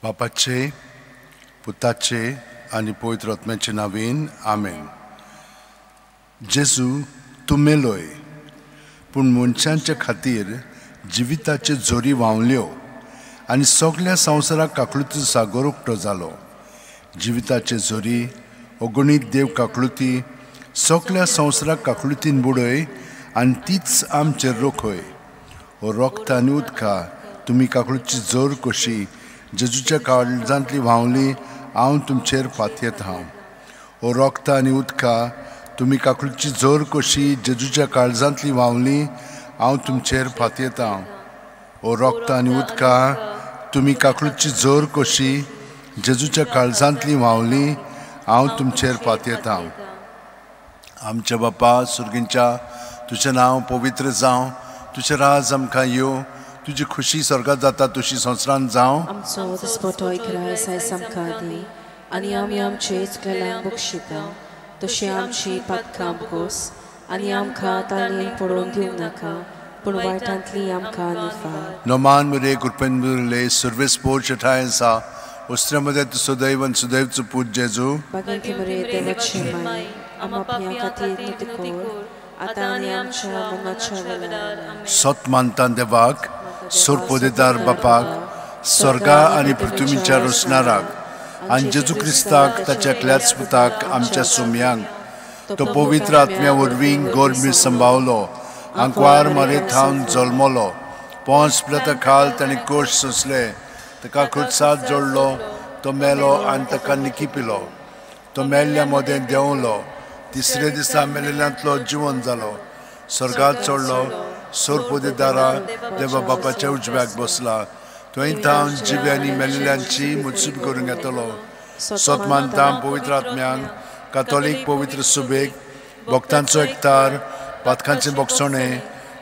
बापाचे, पुताचे आनी पवित्र आत्म्याचे नांवान आमेन. जेजू तूं मेलोय, पूण मनशांच्या खातीर जिविताच्यो झरी व्हांवल्यो आनी सगल्या संवसाराक काकळुतीचो सागर उक्तो जालो. जिविताचे झरी अगणीत देव काकळुती सगल्या संवसाराक काकळुतीन बुडय आनी तीच आमचेर रोखय. हो रोगता आनी उदका तुमी काकळुतीची जोर कशी जेजूच्या काळजांतली व्हांवली हांव तुमचेर फातयेत हांव. हो रोगता आनी उदका तुमी काकळुतीची जोर कशी जेजूच्या काळजांतली व्हांवली हांव तुमचेर फातयेत हांव. हो रोगता आनी उदका तुमी काकळुतीची जोर कशी जेजूच्या काळजांतली व्हांवली हांव तुमचेर फातयेत हांव. आमच्या बापा सुर्गींच्या, तुजें नांव पवित्र जावं, तुजें राज आमकां येवं, तुजी खुशी स्वर्गात जाता तशी संवसारांत जावं. आमचो दिसपटो इकराय आयज आमकां दी आनी आमी आमचे चुकलेल्यांक बक्षिता तशी आमची पातकां बोस आनी आमकां तालीन पडोवन दिवं नाका, पूण वायटांतली आमकां निफार. नोमान मुरे कृपेन मुरले सर्वेस पोर ठांय आसा उस्त्रे मदें तूं सदैव आनी सुदैवचो पूत जेजू. बागेंती मुरे देवाची माय आमा पापयां खातीर नुती कोर आतां आनी आमच्या मरणाच्या वेळार. सत मानता देवाक, सोरपोदेदार बापाक, स्वर्गा आनी पृथ्वीच्या रोसणाराक आनी जेजू क्रिस्ताक ताच्या एकल्याच पुताक आमच्या सुम्यांक तो पवित्र आत्म्या वरवीं गोरमी संभावलो, आंकवार मारे थावन जल्मलो, पोंस प्लता खाल ताणें कोश सोंसले, ताका खुर्सात जोडलो, तो मेलो आनी ताका निकी पिलो, तो मेल्ल्या मदें देंवलो, तिसरे दिसा मेलेल्यांतलो जिवन जालो, स्वर्गात चडलो, सोरपोदेदारा देवा बापाच्या उजव्याक बसला, थंय थावन जिव्यांनी मेल्ल्यांची मुत्सूब करूंक येतलो. सत मानता पवित्र आत्म्यांक, कातोलीक पवित्र सुबेक, भक्तांचो एकतार, पातकांचें बोगसणें,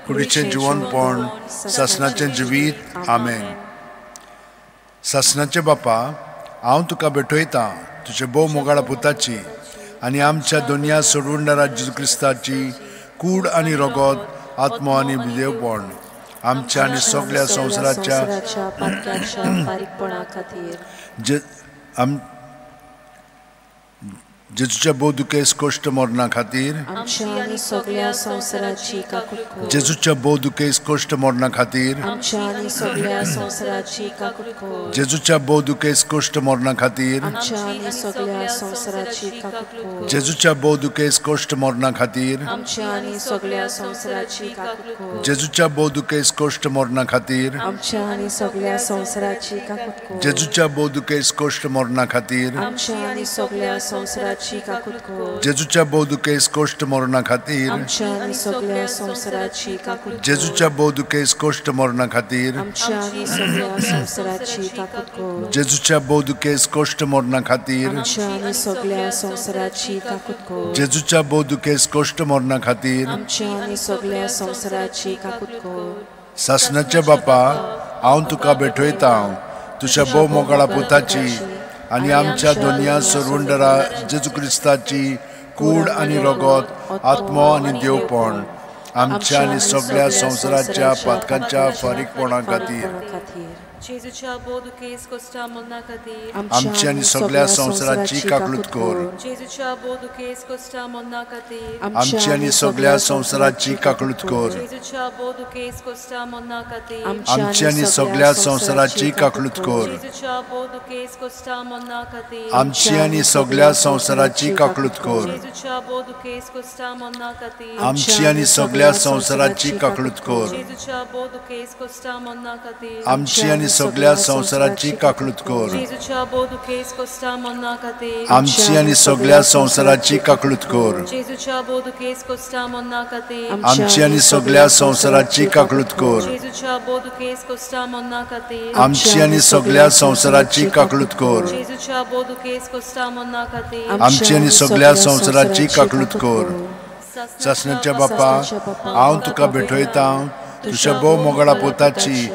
कुडीचें जिवनपण, सासणाचें जिवीत. आमेन. सासणाचे बापा, हांव तुका भेटयतां तुजे भोव मोगाळा पुताची आनी आमच्या दुनिया सोडवणदारा जेजू क्रिस्ताची कूड आनी रगत, आत्मो आनी देवपण आमच्या आनी सगल्या संवसाराच्या फारीकपणा खातीर जेजूच्या भोव दुखेस कश्ट मरणा खातीर, आमच्या आनी सगल्या संवसाराची काकूट कर. जेजूच्या भोव दुखेस कश्ट मरणा खातीर, आमच्या आनी सगल्या संवसाराची काकूट कर. जेजूच्या भोव दुखेस कश्ट मरणा खातीर, आमच्या आनी सगल्या संवसाराची काकूट कर. जेजूच्या भोव दुखेस कश्ट मरणा खातीर, आमच्या आनी सगल्या संवसाराची काकूट कर. जेजूच्या भोव दुखेस कश्ट मरणा खातीर, आमच्या आनी सगल्या संवसाराची काकूट कर. जेजूच्या भोव दुखेस कश्ट मरणा खातीर, आमच्या आनी सगल्या संवसाराची काकूट कर. जेजूच्या भोव दुखेस कश्ट मरणा खातीर, आमच्या आनी सगल्या संवसाराची काकूट कर. जेजूच्या भोव दुखेस कश्ट मरणा खातीर, आमच्या आनी सगल्या संवसाराची काकूट कर. जेजूच्या भोव दुखेस कश्ट मरणा खातीर, आमच्या आनी सगल्या संवसाराची काकूट कर. जेजूच्या भोव दुखेस कश्ट मरणा खातीर, आमच्या आनी सगल्या संवसाराची काकूट कर. सासणाच्या बापा, हांव तुका भेटयतां तुज्या भोव मोगाळा पुताची आनी आमच्या दुनिया सोडवणदारा जेजू क्रिस्ताची कूड आनी रगत, आत्मो आनी देवपण आमच्या आनी सगल्या संवसाराच्या पातकांच्या फारीकपणा खातीर, जेजूच्या भोव दुखेस कश्टा मरणा खातीर, आमच्या आनी सगल्या संवसाराची काकळूत कर. जेजूच्या भोव दुखेस कश्टा मरणा खातीर, आमच्या आनी सगल्या संवसाराची काकळूत कर. जेजूच्या भोव दुखेस कश्टा मरणा खातीर, आमच्या आनी सगल्या संवसाराची काकळूत कर. जेजूच्या भोव दुखेस कश्टा मरणा खातीर, आमची आनी सगल्या संवसाराची काकळूत कर. जेजूच्या भोव दुखेस कश्टा मरणा खातीर, आमची आनी सगल्या संवसाराची काकळूत कर. जेजूच्या भोव दुखेस कश्टा मरणा खातीर, आमची आनी सगल्या संवसाराची काकळूत कर. जेजूच्या भोव दुखेस कश्टा मरणा खातीर, आमची आनी सगल्या संवसाराची काकळूत कर. जेजूच्या भोव दुखेस कश्टा मरणा खातीर, आमची आनी सगल्या संवसाराची काकळूत कर. जेजूच्या भोव दुखेस कश्टा मरणा खातीर, आमची आनी सगल्या संवसाराची काकळूत कर. जेजूच्या भोव दुखेस कश्टा मरणा खातीर, आमची आनी सगल्या संवसाराची काकळूत कर. सासणाच्या बापा, हांव तुका भेटयतां तुज्या भोव मोगाळा पुताची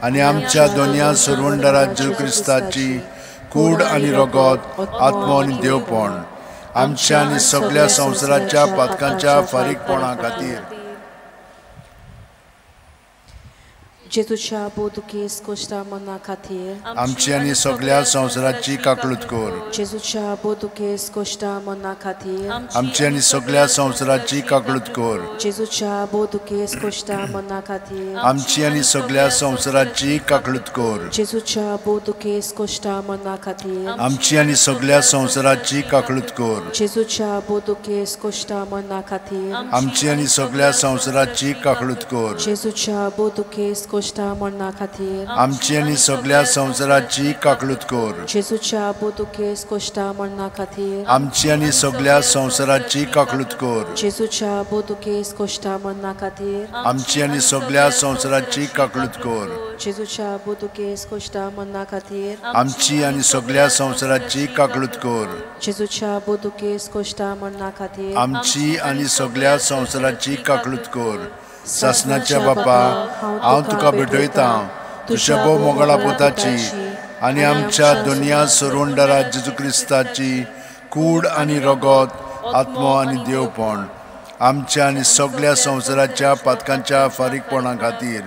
आनी आमच्या दोनया सोडवणदारा जेजू क्रिस्ताची कूड आनी रगत, आत्मो आनी देवपण आमच्या आनी सगल्या संवसाराच्या पातकांच्या फारीकपणा खातीर. जेजूच्या बोदुकेस कोश्टा मना खातीर आमची आनी सगळ्या संवसाराची काकळूत कर। जेजूच्या बोदुकेस कोश्टा मना खातीर आमची आनी सगळ्या संवसाराची काकळूत कर। जेजूच्या बोदुकेस कोश्टा मना खातीर आमची आनी सगळ्या संवसाराची काकळूत कर। जेजूच्या बोदुकेस कोश्टा मना खातीर आमची आनी सगळ्या संवसाराची काकळूत कर। जेजूच्या बोदुकेस कोश्टा मना खातीर आमची आनी सगळ्या संवसाराची काकळूत कर। जेजूच्या बोदुकेस कोश्टा मना खातीर आमची आनी सगळ्या संवसाराची काकळूत कर। जेजूच्या बोदुकेस कोश्टा मना खातीर आमची आनी सगळ्या संवसाराची काकळूत कर। जेजूच्या बोदुकेस कोश्टा मना खातीर आमची आनी सगळ्या संवसाराची काकळूत कर। जेजूच्या बोदुकेस कोश्टा मना खातीर आमची आनी सगळ्या संवसाराची काकळूत कर। जेजूच्या बोदुकेस कोश्टा मना खातीर आमची आनी सगळ्या संवसाराची काकळूत कर। सासनाच्या बापा, हांव तुका भेटयतां तुज्या भोव मोगळा पुताची आनी आमच्या दुनिया सोरोंडरा जेजू क्रिस्ताची कूड आनी रगत, आत्मो आनी देवपण आमच्या आनी सगळ्या संवसाराच्या पातकांच्या फारीकपणा खातीर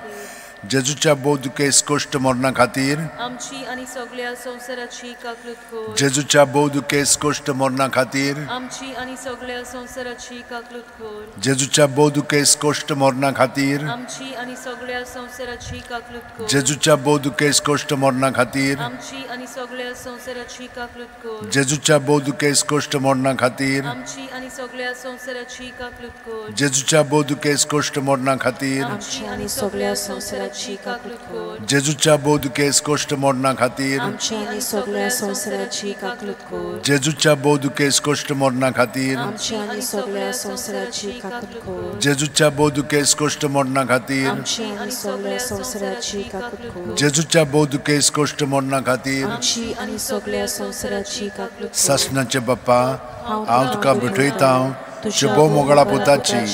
जेजूच्या भोव दुखेस कोश्ट मरणा खातीर आमची आनी सगळ्या संवसाराची काकळूत कर। जेजूच्या भोव दुखेस कोश्ट मरणा खातीर आमची आनी सगळ्या संवसाराची काकळूत कर। जेजूच्या भोव दुखेस कोश्ट मरणा खातीर आमची आनी सगळ्या संवसाराची काकळूत कर। जेजूच्या भोव दुखेस कोश्ट मरणा खातीर आमची आनी सगळ्या संवसाराची काकळूत कर। जेजूच्या भोव दुखेस कोश्ट मरणा खातीर आमची आनी सगळ्या संवसाराची काकळूत कर। जेजूच्या भोव दुखेस कोश्ट मरणा खातीर आमची आनी सगळ्या संवसाराची काकळूत कर। जेजूच्या भोव दुखेस कोश्ट मरणा खातीर आमची आनी सगळ्या संवसाराची काकळूत कर। जेजूच्या भोव दुखेस कोश्ट मरणा खातीर आमची आनी सगळ्या संवसाराची काकळूत कर। जेजूच्या भोव दुखेस कोश्ट मरणा खातीर आमची आनी सगळ्या संवसाराची काकळूत कर। जेजूच्या भोव दुखेस कोश्ट मरणा खातीर आमची आनी सगळ्या संवसाराची काकळूत कर। सासनाचे बापा, हांव तुका भेटयतां तुज्या भोव मोगळा पुताची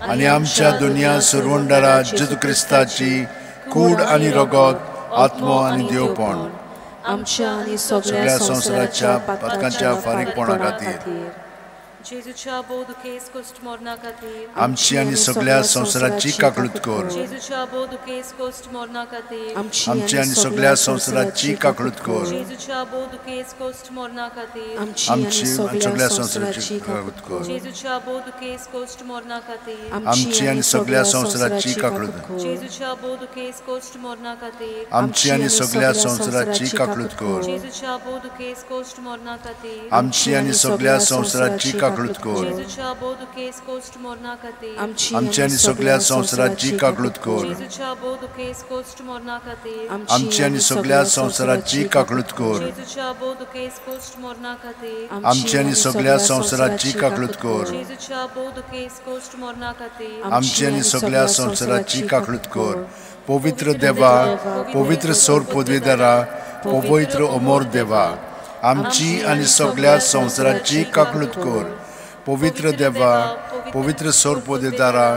आनी आमच्या दुनिया सुरवंडरा जेजू क्रिस्ताची कूड आनी रगत, आत्मो आनी देवपण आमच्या आनी सगळ्या संवसाराच्या पातकांच्या फारीकपणा खातीर जेजूच्या भोव दुखेस कोश्ट मरणा खातीर आमची आनी सगळ्या संवसाराची काकळूत कर। जेजूच्या भोव दुखेस कोश्ट मरणा खातीर आमची आनी सगळ्या संवसाराची काकळूत कर। जेजूच्या भोव दुखेस कोश्ट मरणा खातीर आमची आनी सगळ्या संवसाराची काकळूत कर। जेजूच्या भोव दुखेस कोश्ट मरणा खातीर आमची आनी सगळ्या संवसाराची काकळूत कर। जेजूच्या भोव दुखेस कोश्ट मरणा खातीर आमची आनी सगळ्या संवसाराची काकळूत कर। जेजूच्या भोव दुखेस कोश्ट मरणा खातीर आमची आनी सगळ्या संवसाराची काकळूत कर। जेजूच्या भोव दुखेस कोश्ट मरणा खातीर आमची आनी सगळ्या संवसाराची काकळूत कर। जेजूच्या भोव दुखेस कोश्ट मरणा खातीर आमची आनी सगळ्या संवसाराची काकळूत कर। जेजूच्या भोव दुखेस कोश्ट मरणा खातीर आमची आनी सगळ्या संवसाराची काकळूत कर। जेजूच्या भोव दुखेस कोश्ट मरणा खातीर आमची आनी सगळ्या संवसाराची काकळूत कर। पवित्र देवा, पवित्र सोर पदवीदारा, पवित्र अमर देवा, आमची आनी सगळ्या संवसाराची काकळूत कर। पवित्र देवा, पवित्र सोर पदवीदारा,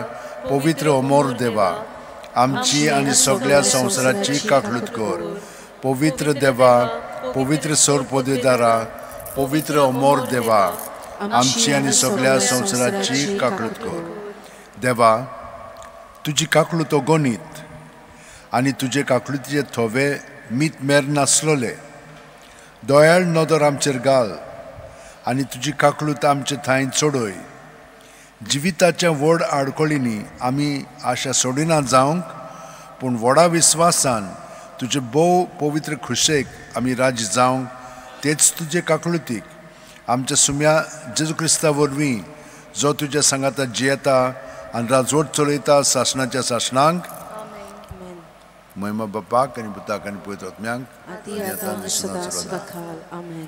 पवित्र अमर देवा, आमची आनी सगळ्या संवसाराची काकळूत कर। पवित्र देवा, पवित्र सोर पदवीदारा, पवित्र अमर देवा, आमची आनी सगळ्या संवसाराची काकळूत कर। देवा, तुजी काकळूत अगणीत आनी तुजे काकळुतीचे थोवे मीत मेर नासलोले। दयाळ नदर आमचेर घाल आनी तुजी काकळूत आमचे थंय चडय। जिविताच्या व्हड आडखळींनी आमी आशा सोडिना जावंक, पूण व्हडा विस्वासान तुजे भोव पवित्र खुशेक आमी राजी जावंक, तेच तुजे काकळुतीक आमच्या सुम्या जेजू क्रिस्ता वरवीं, जो तुज्या सांगाता जियेता आनी राजवट चलयता सासणाच्या सासणांक। महिमा बापाक आनी पुताक आनी पवित्र आत्म्याक, आदी आतां आनी सदां सदांकाळ। आमेन।